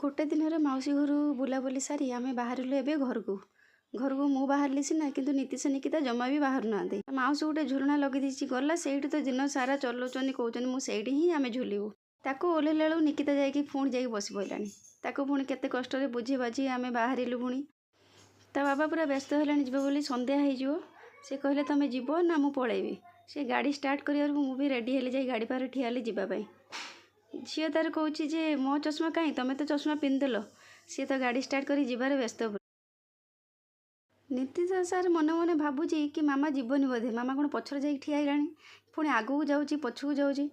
ଗୋଟେ ଦିନରେ ମାଉସୀ ଘରୁ ବୁଲାବୁଲି ସାରି ଆମେ ବାହାରିଲୁ ଏବେ ଘରକୁ। ଘରକୁ ମୁଁ ବାହାରିଲି ସିନା, କିନ୍ତୁ ନୀତିଶ ନିକିତା ଜମା ବି ବାହାରୁ ନାହାନ୍ତି। ମାଉସୀ ଗୋଟେ ଝୁଲଣା ଲଗେଇ ଦେଇଛି, ଗଲା ସେଇଠି ତ ଦିନ ସାରା ଚଲାଉଛନ୍ତି, କହୁଛନ୍ତି ମୁଁ ସେଇଠି ହିଁ ଆମେ ଝୁଲିବୁ। ତାକୁ ଓହ୍ଲେଇଲା ବେଳକୁ ନିକିତା ଯାଇକି ପୁଣି ଯାଇକି ବସି ପଡ଼ିଲାଣି। ତାକୁ ପୁଣି କେତେ କଷ୍ଟରେ ବୁଝେଇ ବାଝି ଆମେ ବାହାରିଲୁ ପୁଣି। ତା ବାବା ପୁରା ବ୍ୟସ୍ତ ହେଲାଣି ଯିବେ ବୋଲି, ସନ୍ଧ୍ୟା ହେଇଯିବ। ସେ କହିଲେ, "ତମେ ଯିବ ନା ମୁଁ ପଳେଇବି?" ସେ ଗାଡ଼ି ଷ୍ଟାର୍ଟ କରିବାରୁ ମୁଁ ବି ରେଡ଼ି ହେଲି, ଯାଇ ଗାଡ଼ି ପାଖରେ ଠିଆ ହେଲି ଯିବା ପାଇଁ। ଝିଅ ତାର କହୁଛି ଯେ ମୋ ଚଷମା କାହିଁ? ତମେ ତ ଚଷମା ପିନ୍ଧିଦେଲ। ସିଏ ତ ଗାଡ଼ି ଷ୍ଟାର୍ଟ କରି ଯିବାରେ ବ୍ୟସ୍ତ। ନୀତିଶ ସାର୍ ମନେ ମନେ ଭାବୁଛି କି ମାମା ଯିବନି ବୋଧେ, ମାମା କ'ଣ ପଛରେ ଯାଇକି ଠିଆ ହେଲାଣି, ପୁଣି ଆଗକୁ ଯାଉଛି, ପଛକୁ ଯାଉଛି।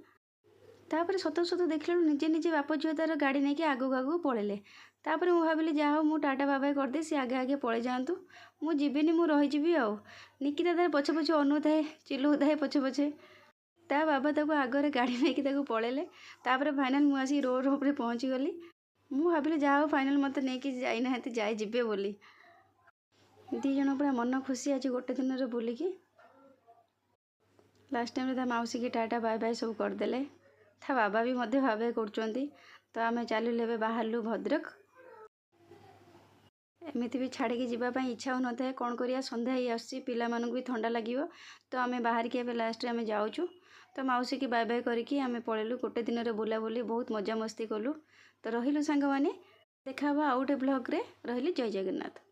ତାପରେ ସତ ସତ ଦେଖିଲା ବେଳକୁ ନିଜେ ନିଜେ ବାପ ଝିଅ ତାର ଗାଡ଼ି ନେଇକି ଆଗକୁ ଆଗକୁ ପଳେଇଲେ। ତାପରେ ମୁଁ ଭାବିଲି, ଯାହା ହଉ, ମୁଁ ଟାଟା ବାଏ ବାଏ କରିଦିଏ, ସେ ଆଗେ ଆଗେ ପଳେଇ ଯାଆନ୍ତୁ, ମୁଁ ଯିବିନି, ମୁଁ ରହିଯିବି। ଆଉ ନିକିତା ତାର ପଛେ ପଛେ ଅନଉଥାଏ, ଚିଲଉଥାଏ ପଛେ ପଛେ। ତା ବାବା ତାକୁ ଆଗରେ ଗାଡ଼ି ନେଇକି ତାକୁ ପଳେଇଲେ। ତାପରେ ଫାଇନାଲ୍ ମୁଁ ଆସିକି ରୋଡ଼ ଉପରେ ପହଞ୍ଚିଗଲି। ମୁଁ ଭାବିଲି, ଯାହା ହଉ, ଫାଇନାଲ୍ ମୋତେ ନେଇକି ଯାଇନାହାନ୍ତି, ଯାଇ ଯିବେ ବୋଲି। ଦୁଇ ଜଣ ପୁରା ମନ ଖୁସି ଆଜି ଗୋଟେ ଦିନରେ ବୁଲିକି। ଲାଷ୍ଟ ଟାଇମ୍ରେ ତା ମାଉସୀକି ଟାଟା ବାଏ ବାଏ ସବୁ କରିଦେଲେ। ତା ବାବା ବି ମଧ୍ୟ ବାଏ ବାଏ କରୁଛନ୍ତି। ତ ଆମେ ଚାଲିଲୁ ଏବେ, ବାହାରିଲୁ ଭଦ୍ରକ। ଏମିତି ବି ଛାଡ଼ିକି ଯିବା ପାଇଁ ଇଚ୍ଛା ହେଉନଥାଏ। କ'ଣ କରିବା, ସନ୍ଧ୍ୟା ହେଇ ଆସୁଛି, ପିଲାମାନଙ୍କୁ ବି ଥଣ୍ଡା ଲାଗିବ। ତ ଆମେ ବାହାରିକି ଏବେ ଲାଷ୍ଟରେ ଆମେ ଯାଉଛୁ। ତ ମାଉସୀକି ବାଏ ବାଏ କରିକି ଆମେ ପଳେଇଲୁ। ଗୋଟେ ଦିନରେ ବୁଲାବୁଲି, ବହୁତ ମଜାମସ୍ତି କଲୁ। ତ ରହିଲୁ ସାଙ୍ଗମାନେ, ଦେଖା ହେବ ଆଉ ଗୋଟେ ବ୍ଲଗ୍ରେ। ରହିଲି, ଜୟ ଜଗନ୍ନାଥ।